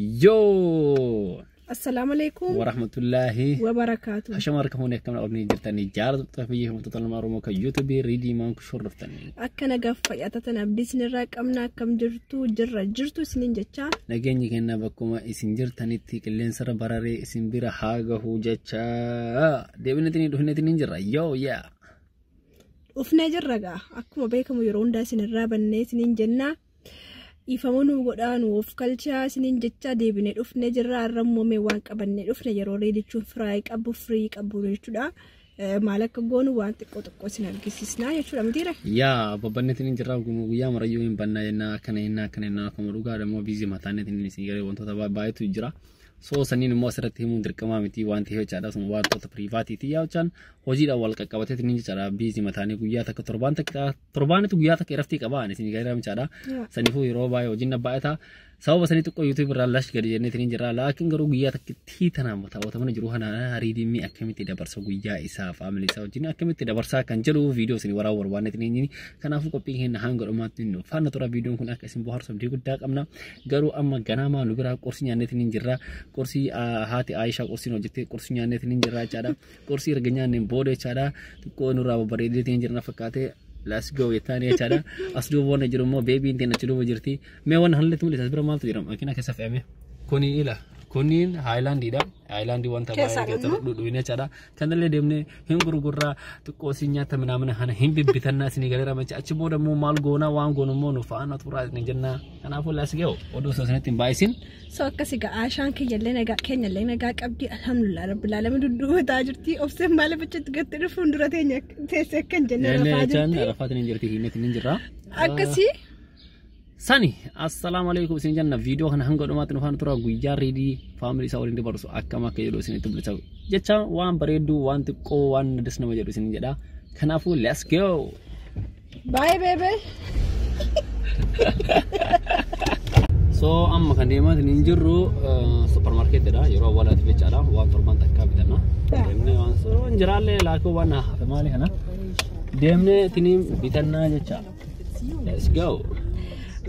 Yoo! Assalaamu alaikum Warahmatullaahi wabarakaatu. Hashama harka fuunee akkam orni jirtanii jaallattoota biyya himtoota nama Oromoo kan yuutuubii Riidii Maanku hordoftanii. Akka nagaaf fayyatatan abdii isinirraa qabna akkam jirtu jirra jirtu isiniin jecha. Nageenyi keenya bakkuma isin jirtanitti qilleensarra bararee isin bira haa gahu jecha deebineetiin dhufneetiin hin jirra yoo yaa. Dhufnee jirra gaa akkuma beekamu yeroo hundaa isinirraa bannee isiniin jenna. Dhiifama nu godhaa nu of kalchaa isiniin jecha deebinee dhufnee jirra har'a immoo mee waan qabannee dhufne yeroo reedichuun firaayii qabu firii qabu jechuudha. Maal akka goonu waan xiqqoo xiqqoo isin argisiisnaa jechuudha mitiire. Yaa babbanneetiin hin jirra guyyaa marayyuu hin bannaa jennaa akkana jennaa akkana jennaa akkuma dhugaa immoo biizii mataaneetiin isin garee wantoota baay'eetu jira. So saniin immoo asirratti himuun dirqamaa miti waan ta'eef jechaadha sun wantoota piriivaatiiti yaa jechaan hojiidhaan wal qaqqabateetiin hin jechaadha biizii mataanii guyyaa takka torbaan takka torbaanitu guyyaa takka irratti qaba ani isin garee jechaadha. Saniifuu yeroo baay'ee hojiin baay'ata. Sababa sanii xiqqoo yuutuub irraa lash gadi jenneetiin hin jirra laakiin garuu guyyaa takkitti tanaan mataa mana jiru kana riidimii akkamitti dabarsa guyyaa isaa faamilii isaa wajjin akkamitti dabarsaa kan jedhu viidiyoo isin waraabuu barbaanneetiin hin kanaafuu qophiin keenya hanga dhumaatti nu faana tura viidiyoon kun akka isin bohaarsu abdii guddaa qabna garuu amma ganaamaa nu biraa qorsii nyaanneetiin hin jirra qorsii haati Aayishaa qorsiin hojjettee qorsii nyaanneetiin hin jirra jechaadha qorsii erga nyaanneen booda jechaadha xiqqoo nurraa babbareedeetiin hin jirra fakkaatee let's go jettaanii jechaadha. As duuba wanna jiru immoo beebiin teen achi duuba jirti. Mee wanna halletti mul'isa as bira maaltu jira makiina keessa fe'ame. Kuni ila kuniin haayilaandiidha. Haayilaandii wanta baay'ee keessa dhudhuine jechaadha. Kanallee deemnee hin gurgurraa xiqqoo isin nyaata minaamina kana hin bibbitannaa isinii galeera macha achi booda immoo maal goonaa waan goonu immoo nu faana turaa isin jennaa. Kanaafuu let's go oduu osoo isinitti hin baay'isin. So akkasii gaa Aashaan kiyyallee nagaa keenyallee nagaa qabdi alhamdulillah rabbil alamin dudduubataa jirti obseen maaliif achitti gattee dhufuun dura teenya teessee akka hin jenne rafaa jirti. Rafaatiin hin jirti hiinneetiin hin jirra. Akkasii. Sani assalaamu alaikum isin jenna viidiyoo kana hanga dhumaatti nu faana tura guyyaa riidii faamilii isaa waliin dabarsu akkam akka jedhu isinitti mul'isa jecha waan bareedduu waan xiqqoo waan das nama jedhu isin jedha kanaafuu let's go. Bye baby. So amma kan deemaa hin jirru supermarketidha yeroo awwaalaatiif jechaadha waan torban takkaa bitanna deemnee waan hin jiraallee laakuu waan hafe maali kana deemnee ittiin bitannaa jecha let's go.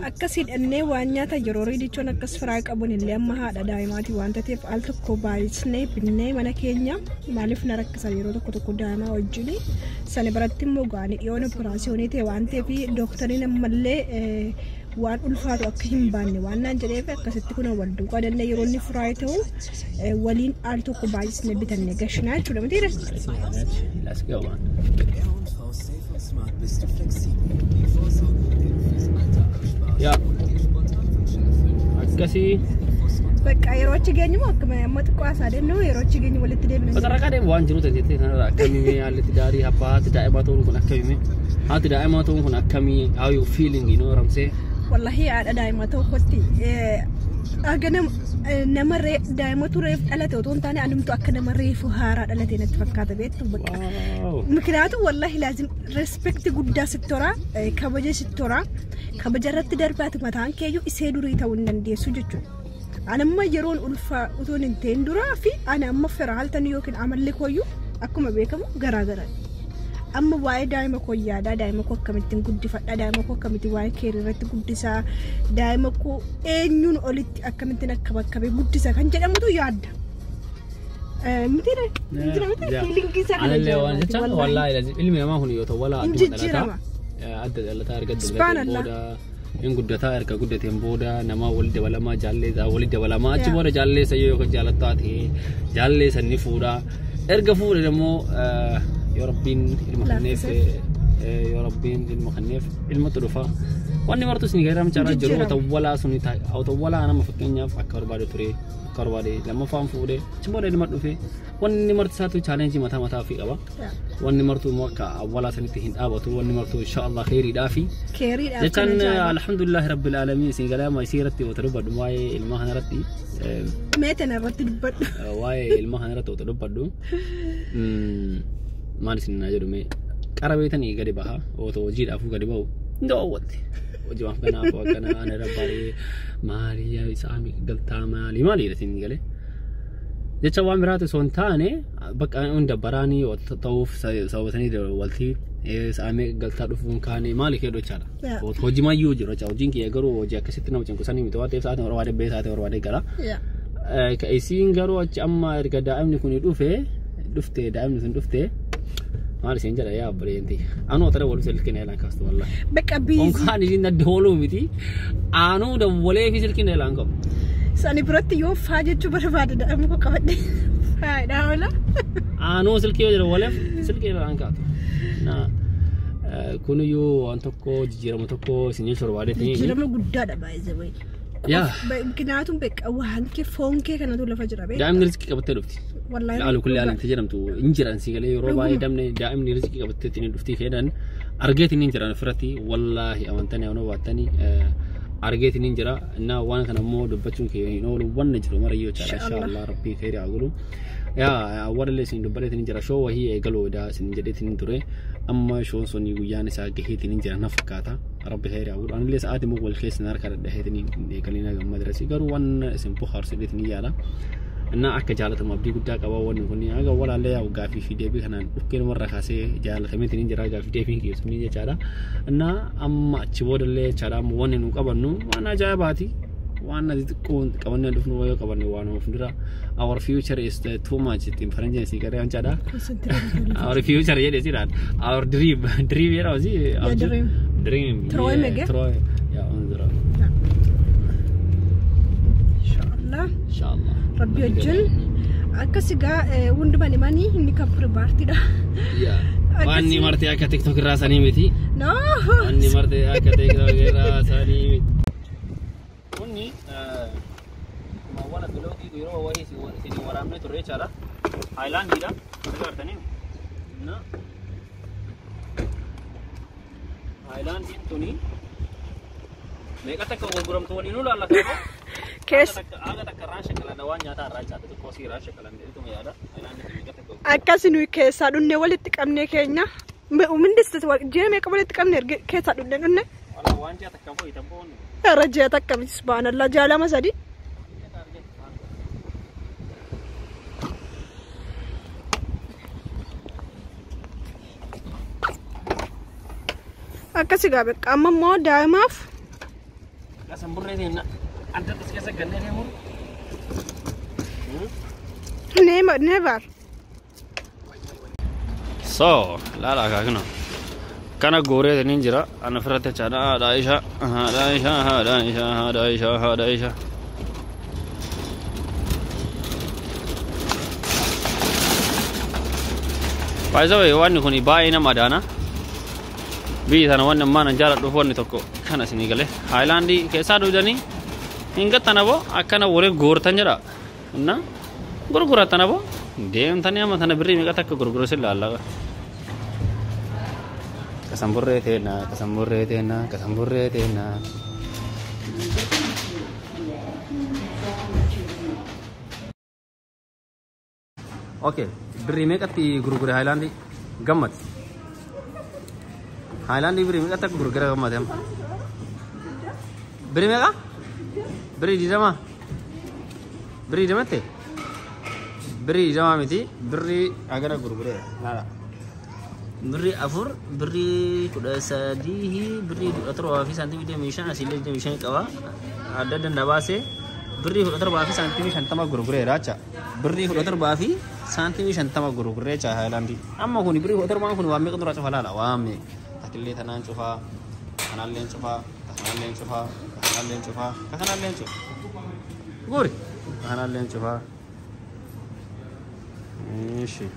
Akkas hidhannee waan nyaata yeroo riidichoon akkas firaa qabuun illee amma haadha daa'imaati waan ta'eef al tokko baay'isnee binnee mana keenya maaliif na rakkisa yeroo tokko tokko daa'imaa wajjin sana biratti immoo gaanii dhiyoon operaasiyoonii ta'e waan ta'eef dooktariin ammallee waan ulfaatu akka hin baanne waan naan jedheef akkasitti kun wal duukaa danda'e yeroo inni firaa ta'u waliin al tokko baay'isnee bitannee gashinaa jechuudha mitiire. Let's go man. Yaa akkasii. Bakka yeroo achi geenyu akkuma amma xiqqoo haasaa deemnu yeroo achi geenyu walitti deebina. Sadarkaa deemu waan jiru ta'e kanarraa akkamii haalli daarii abbaa haati daa'imaa ta'uun kun akkamii haati daa'imaa ta'uun kun akkamii how you feeling you know what I'm saying? Wallahi haadha daa'imaa ta'uu kootti aga nama daa'imatu reef dhalate otoo hin taane anumtu akka nama reefu haaraa dhalate natti fakkaata beektu bakka. Mikinaatu wallahi laazim respekti guddaa sitti horaa kabaja sitti horaa kabaja irratti darbaatu mataan keeyyuu isee durii ta'uu hin dandeessu jechuudha. Anamma yeroon ulfaa utuun hin ta'in duraa fi ani amma firaaltan yookiin amalli kooyyuu akkuma beekamu garaagaradha. Amma waa'ee daa'ima koo yaadaa daa'ima koo akkamittiin guddifadha daa'ima koo akkamittiin waa'ee keerii irratti guddisaa daa'ima koo eenyuun olitti akkamittiin akka bakkabee guddisa kan jedhamutu yaadda. Mitiire mitiire fiilingii isaa kana Anallee waan jecha wallaahi ilmi namaa kun yoo ta'u walaa Hin jijjiirama. Adda dhalataa erga guddateen booda hin guddataa erga guddateen booda nama wali dabalamaa jaallee wali dabalamaa achi booda jaallee sayyoo yookaan jaalattaa ta'ee jaallee sanni fuudhaa erga fuudhe immoo yoo rabbiin ilma kenneef yoo rabbiin ilma kenneef ilmatu dhufa wanni martus ni gara mucaa jiru otawwalaa suni otawwalaa nama fakkeenyaaf akka barbaade ture akka barbaade lammaffaan fuudhe achi booda ilma dhufe wanni marti isaatu chaalenjii mataa mataa ofii qaba wanni martuu immoo akka awwalaa sanitti hin dhaabatu wanni martuu insha Allah kheyriidhaa fi jechaan alhamdulillahi rabbil aalamiin isin galaama isii irratti otoo dubbadhu waa'ee ilma kana irratti Meetan irratti dubbadhu. Waa'ee ilma kana irratti otoo dubbadhu maal isin naa jedhu mee qara beetanii gadi baha otoo hojiidhaafuu gadi bahu hin daawwatte. Hojiiwwan kanaaf akkana ana dabbaree maali isaa galtaa maali maali jedhanii galee. Jecha waan biraati osoo hin taane bakka hunda baraanii ta'uuf sababatanii waltii saamee galtaa dhufuun kaane maali kee jechaadha. Hojii mayyuu jiru jecha hojiin kiyya garuu hojii akkasitti nama cinqusanii miti waan ta'eef sa'aatiin barbaade ba'ee sa'aatiin barbaade gala. Isiin garuu achi amma erga daa'imni kun dhufe dhufte daa'imni sun dhufte maal isheen jedha yaa obboleettii anuu otoo wal silkiin eelaan kaastu wallahi. Bakka biizi. Onkaan isiin daddooluu miti anuu dawwalee fi silkiin eelaan qabu. Sani biratti yoo faa jechuu barbaade daa'ima koo qabadhe faayidaa oola. Anuu silkii yoo jedhu waleef silkii eelaan kaatu. Kuniyyuu waan tokko jijjiirama tokko isin jechuu barbaadeeti. Jijjiirama guddaadha baay'ee wayi. Yaa. ምክንያቱም በቃ waan kee foon kee kanatu lafa jira beektaa. Daa'imni riskii qabattee dhufti. Wallaahi. Laalu kulli haalaan jedhamtu hin jiran si galee yeroo baay'ee damne daa'imni riskii qabattee ittiin dhufti fedhan argeetiin hin jiran ofirratti wallaahi amantanii amanuu baattanii argeetiin hin jira. Innaa waan kana immoo dubbachuun kee hin oolu wanna jiru marayyoo jechaadha. Inshaallah rabbii khayrii haa godhu. Yaa awwaalallee isin dubbadheetiin hin jira shoo wahii eegaluu daa isin jedheetiin hin ture. Amma shoon sun guyyaan isaa gaheetiin hin jira na fakkaata. Rabbi khayrii haa godhu. Anillee sa'aatii immoo wal keessa harka dadhaheetiin hin eegalina gammadirasi garuu waan isin bohaarsu jedheetiin hin yaala. Innaa akka jaalatamu abdii guddaa qaba wanni kun haga walaallee yaa gaaffii fi deebii kanaan dhukkee namarraa kaasee jaalatameetiin hin jira gaaffii deebiin keessumni jechaadha. Innaa amma achi boodallee jechaadha amma wanni nu qabannu waan ajaa'ibaati. Waan ati xiqqoo qabannee dhufnu yoo qabanne waan of dura our future is too much ittiin faranjiin si garee jechaadha. Our future jedhee si our dream dream jedhama si. Dream. Dream. Träume, gell? Träume. Ja, unsere. Inshaallah. Inshallah. Rabbi wajjin akkas egaa hundumaan himanii inni kan pirbaartiidha. Yeah. Wanni marti akka TikTok irraa sanii miti. No. Wanni marti akka TikTok irraa sanii miti. Kunni mawwala biloogii yeroo wayii isin waraabnee turre jechaadha. Haayilaandiidha. Agartanii. Na. Haayilaandiin tuni meeqa takka gurguramtu waliin ilaalla kana. Keessa Aga takka irraan shaqalan waan nyaataa irraa jechaadha. Xiqqoo si irraan shaqalan jedheetuma yaada. Haayilaandiin meeqa takka akkas nuyi keessaa dhunne walitti qabnee keenya. Mindistis ji'a meeqa walitti qabne erga keessaa dhunne dhunne. Wala waan ji'a takka boo'i tabboon. Irra ji'a takka miti subhaanallah ji'a lama sadi. Akkas egaa beekaa amma immoo daa'imaaf Qasamburree deemna. Adda as keessa gannee deemuun. Never. So, laala akaakuna. Kana gooreetiin jira. Ana ofirratti jechaadha. Haadha ishaa, haadha ishaa, haadha ishaa, haadha ishaa, haadha ishaa. By the way, wanni kun baay'ee nama adaana. Biyyi tana wanni ammaan an jaaladhuuf wanni tokko kana isinii galee. Haayilaandii keessaa dhuudanii hin gattana boo akkana waliin goortan jedha. Inna gurgurattana boo deemtanii amma tana birrii meeqa takka gurguru sin laallaqa. Qasamburree teenna, qasamburree teenna, qasamburree teenna. Okay, birrii meeqatti gurgure haayilaandii? Gammati. Haayilaandii birrii meeqatti akka gurgure gammate amma? Birrii meeqa? Birrii 20. Birrii 20tti? Birrii 20 miti, birrii hagana gurgure. Laala. Birrii 4, birrii 13, birrii 17 fi saantimii 25 asiillee 25 qaba. Adda adda na baasee birrii 17 fi saantimii 50 gurgureera jecha. Birrii 17 fi saantimii 50 gurguree jecha haayilaandii. Amma kun birrii 17 kun waan meeqa dura cufa laala waan meeqa. Takillee tanaan cufaa, kanallee cufaa, kanallee cufaa, kanallee cufaa, kanallee cufaa. Guri, kanallee cufaa. Ishi.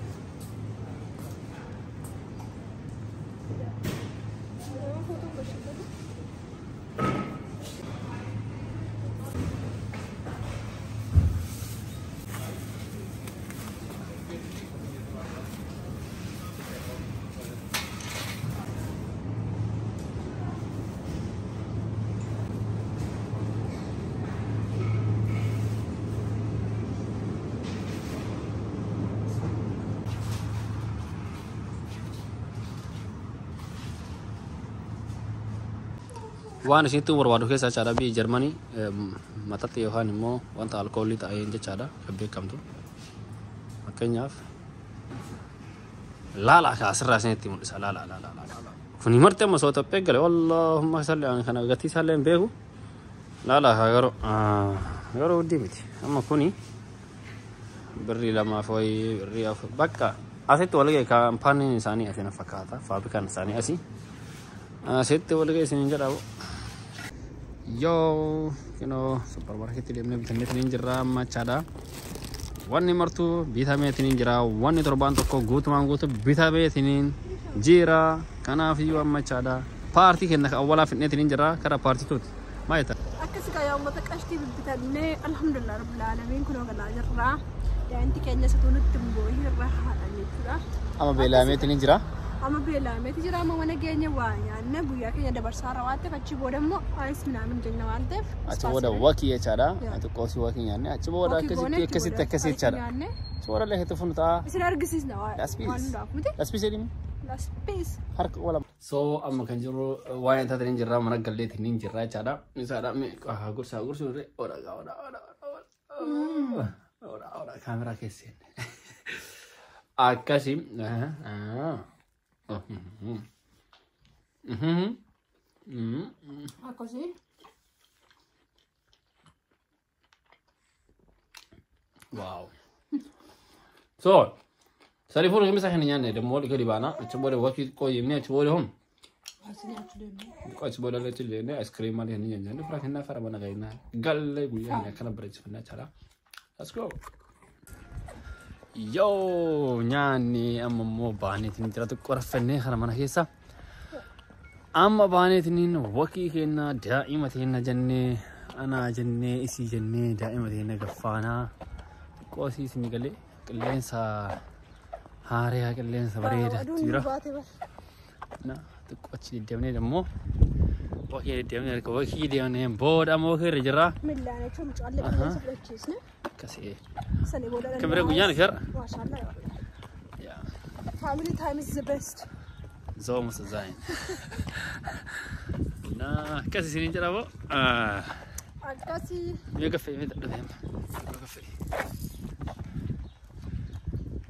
Waan isinitti barbaadu keessaa jechaadha biyya Jarmanii matatti yookaan immoo wanta alkoolii ta'een jechaadha kan beekamtu. Fakkeenyaaf laala asirraa isinitti mul'isa laala laala laala. Kuni marti amma soo Itoophiyaa gale wallahumma salli ani kana gatii isaallee hin beeku. Laala garuu garuu huddii miti. Amma kuni birrii lamaaf wayii birrii afur bakka asitti walga'e kaampaaniin isaanii asii na fakkaata faabrikaan isaanii asii asitti walga'e isiniin jedhamu. Yoo kinoo supparmaarkeetii deemnee bitanneetiin jirra amma jechaadha. Wanni martuu bitameetiin jira. Wanni torbaan tokko guutumaan guutuu bitameetiin jira. Kanaaf iyyuu amma jechaadha. Paartii kenna kan awwalaa fidneetiin jira karaa paartituuti. Maal jetta? Akkasi gaa uummata qashtii bibbitannee alhamdulillah rabbil aalamiin kunoo galaa jirra. Daa'imti keenya isa nutti hin boohin irra haadhan jechuudha. Amma beelaameetiin jira. Amma beelaameeti jira amma mana keenya waa nyaanna guyyaa keenya dabarsaarra waan ta'eef achi booda immoo ayis minaamin jenna waan ta'eef. Achi booda wakii jechaadha. Xiqqoosii wakii nyaanne achi booda akkasitti akkasitti akkasii jechaadha. Achi booda illee hedduu ta'a. Isin argisiisna waan hundaaf miti. Laspiis jedhimi. Laspiis. Harka oola. So amma kan jirru waan nyaata hin jirra mana galleetiin hin jirra jechaadha. Isaadha gorsaa gorsuu irree ola ola ola ola ola ola kaameraa keesseen. Akkasi. Akkasii. Wow. So, sari fuula keessa hin nyaanne dammoo gadi baana achi booda wakii qoyyimne achi booda hum. Achi booda achi deemne ice malee hin nyaanne fira kennaa fara mana gahinaa galle guyyaa hin akkana bareechifannaa jechaadha. Let's go. Yoo nyaanni amma immoo baaneetiin jira xiqqoo raffannee kana mana keessa. Amma baaneetiin wakii kenna daa'ima teenna jennee anaa jennee isii jennee daa'ima teenna gaffaanaa xiqqoo isii isin galee qilleensa haaraa qilleensa bareedaatu jira. Na xiqqoo achi deddeemnee immoo wakii deddeemnee erga wakii deemnee booda ammoo wakii irra jira. Millaan jechuun mucaallee qilleensa fudhachiisne. Akkasii. Sanii booda. Kan bira guyyaan ishee har'a. Maashaallah. Family time is the best. So muss es sein. Na, akkasii isiniin jedha boo. Akkasii. Mee gaffee mee dadhabee amma. Gaffee.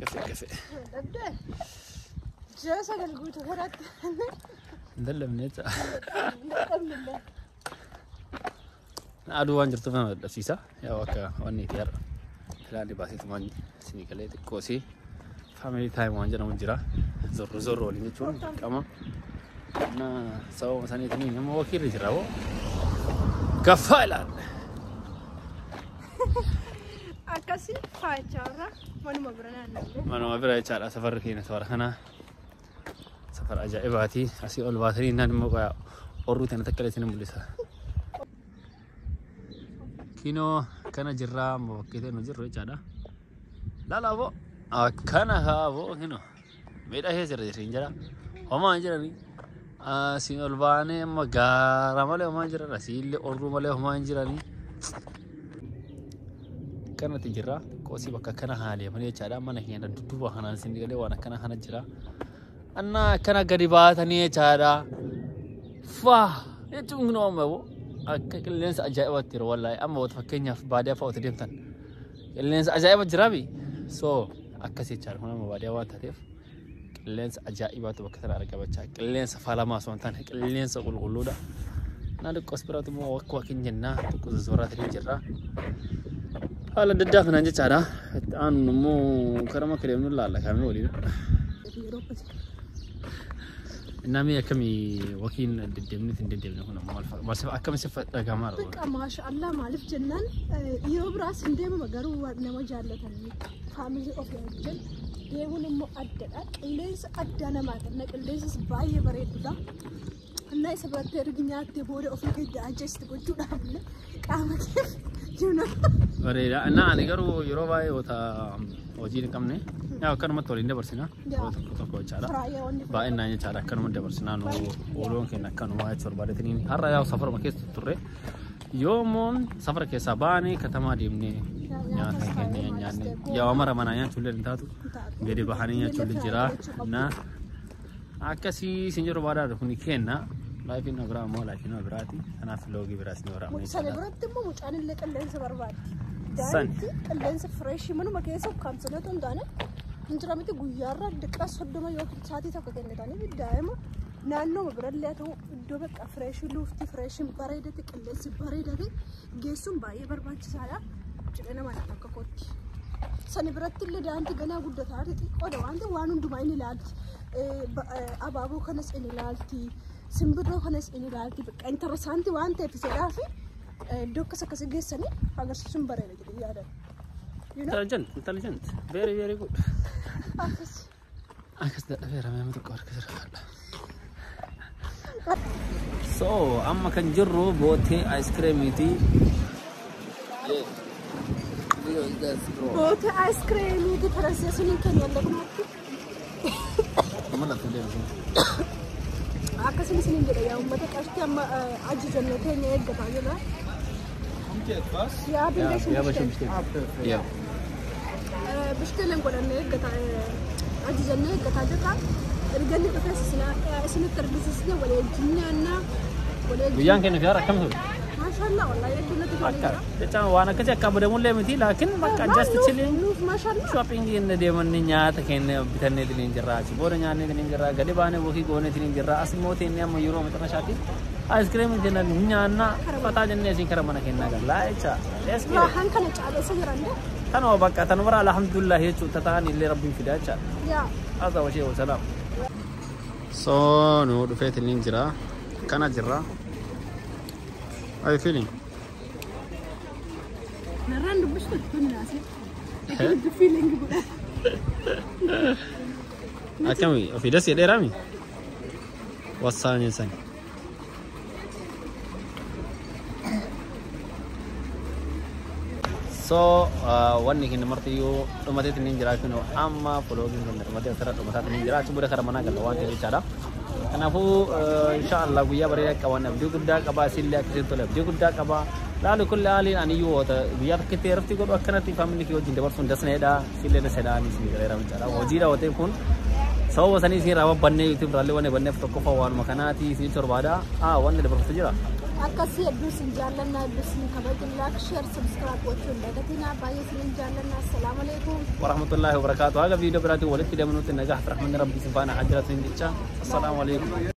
Gaffee gaffee. Dadhabdee. Ji'a 9 guutuu horaatti. Hin dadhabne jecha. Dadhabnillee. Aduu waan jirtuuf nama dadhabsiisa. Yaa akka wanni itti har'a. Filaanni baaseetumaan isinii galee xiqqoo isii family time waan jedhamu jira. Zorro zorro waliin jechuun dirqama. Na sababa saniitiin nama wakiirri jira boo. Gaffaa ilaalla. Akkasii faayichaarra manuma bira naannoo. Manuma bira jechaadha safarri keenya safara kana. Safara ajaa'ibaati. Asii ol baatanii naan immoo orruu tana takka illee isin mul'isa. Kinoo kana jirraa amma bakkee ta'e nu jirru jechaadha. Laala boo akkana haa boo kinoo miidhaa keessa jira jirri hin jira. Homaa hin jirani. Asiin ol baanee amma gaara malee homaa hin jiran. Asii illee orruu malee homaa hin jirani. Kanatti jirra. Xiqqoosii bakka akkana haaleefanii jechaadha. Mana keenya dudduuba kanaan isin galee waan akkana kana jira. Annaa akkana gadi baatanii jechaadha. Faa jechuun kunoo amma boo akka qilleensa ajaa'ibaatti yeroo wallaahi amma wata fakkeenyaaf baadiyyaa fa'aa otoo deemtan qilleensa ajaa'iba jiraabi. So akkas jechaadha kun amma baadiyyaa waan taateef qilleensa ajaa'ibaatu bakka sana argama jechaadha. Qilleensa falamaa osoo hin taane qilleensa qulqulluudha. Naa xiqqoos biraatu immoo wakka wakiin jennaa xiqqoo zozooraatiin jirra. Haala adda addaa kanaan jechaadha. Itti aanu immoo karaa makka deemnu laalla kaamee waliin. Namni akkamii wakiin deddeemni hin deddeemne kun ammoo maal akkami si dhagahama? Bakka maashaallah maaliif jennaan yeroo biraas hin deemama garuu nama jaallatanii family ofii wajjin deemuun immoo addadha. Qilleensa addaa namaa kenna. Qilleensas baay'ee bareedudha. Innaa isa biratti ergi nyaattee booda ofii kee digest gochuudhaaf illee qaama kee jiru. Bareeda. Innaa ani garuu yeroo baay'ee wata hojii hin qabne yaa akkanumatti waliin dabarsina. Yeroo tokko tokko jechaadha. Baay'inaan jechaadha akkanuma dabarsinaa nu ooluun keenya akkanuma jechuu barbaadetiniin har'a yaa safaruma keessa turre. Yoo immoo safara keessaa baanee katamaa deemnee nyaata keenya nyaanne yaa mara manaa nyaachuu illee hin taatu gadi bahanii nyaachuu illee jira. Na akkasii isin jiru baadhaadha kuni kenna. Lifeiin nama biraa immoo lifeii nama biraati. Kanaaf vlogii biraas ni waraabna. Sana biratti immoo mucaan illee qilleensa barbaaddi. Sani. Daa'imti qilleensa freshii manuma keessa ukkaamsanii otoo hin taane hin jira miti guyyaarra diqaa 30 yookiin sa'aatii 1 kennitanii daa'ima naannoo birallee haa ta'u iddoo bakka freshii luufti freshiin bareedate qilleensi bareedate geessuun baay'ee barbaachisaadha jedhee nama akka kootti. Sani biratti illee daa'imti ganaa guddataa xixiqqoodha waan ta'eef waan hundumaa inni ilaalti. Abaaboo kanas inni ilaalti. Simbirroo kanas inni ilaalti. Bakka interesting waan ta'eef iseedhaa fi iddoo akkas akkasii geessanii agarsiisuun bareeda jedhee yaadan. You know? Intelligent, intelligent. Very, very good. Akkas. Akkas dadhabeera meema tokko harka sirraadha. So, amma kan jirru bootee ice creamiiti. Bootee ice creamiiti pireeseesiniin keenya illee kunuutti. Amma lafa deemsiin. Akkasuma isiniin jedha yaa uummata qarshii amma ajajannoo keenya eeggataa jirra. Kommt ihr etwas? Yaa billee Yaa bashee sun Ah, perfekt. Yaa. Bestellen godhannee eeggataa ajajannee eeggataa jirra. Erga inni dhufes isinitti argisiisne walii wajjin nyaannaa. Walii wajjin. Guyyaan keenya fi har'a akkam ture? Maashaallah wallahi hedduu natti tolee Akka jira. jechaan waan akkasii akka abadamullee miti laakiin bakka just chilling Nuuf maashaallah. shopping inni deemanni nyaata keenya bitannee ittiin jirra achi booda nyaannee ittiin jirra gadi baanee walkii goonee ittiin jirra as immoo teennee amma yeroo maxxanashaatti ice cream jenna nyaanna fataa jennee asiin kara mana kennaa gallaa jecha. Let's get it. Waan kana caalessa jiran dha. Tanuma bakka tanuma alhamdulillah jechuun tataan illee rabbiin fidaa jecha. Yaa. Haza washee wa salaam. So nu dhufeetiin jira kana jirra. How you feeling? Narraan dubbistu tun naase. Akkamitti feeling godha. Akkami ofii das jedheerami? Wassaan sani. So wanni keenya martiyyuu dhumateetiin ni jira kun amma vlogiin keenya dhumatee asirra dhumataatiin ni jira achi booda kara manaa galla waan ta'eef jechaadha. Kanaafuu insha Allah guyyaa bareedaa qaban abdii guddaa qaba isillee akkasiin tole abdii guddaa qaba. Laalu kulli haaliin aniyyuu guyyaa tokkotti irratti godhu akkanatti family kee wajjin dabarsuun dasneedha isillee daseedha anis ni galeera jechaadha. Hojiidha watee kun sababa sanii isin irraa babbannee YouTube irraallee wanni banneef tokkoffaa waanuma kanaati isin torbaadha. Wanni dabarfatu jira. Akkasii hedduu isin jaallannaa hedduu isin kabajna like share subscribe gochuu hin dagatinaa baay'ee isin jaallannaa assalaamu alaikum. Warahmatullahi wabarakatuh. Haga viidiyoo biraatiin walitti deemnutti nagaa fi rahmanni rabbii isin faana haa jiraatu hin jecha. Assalaamu alaikum.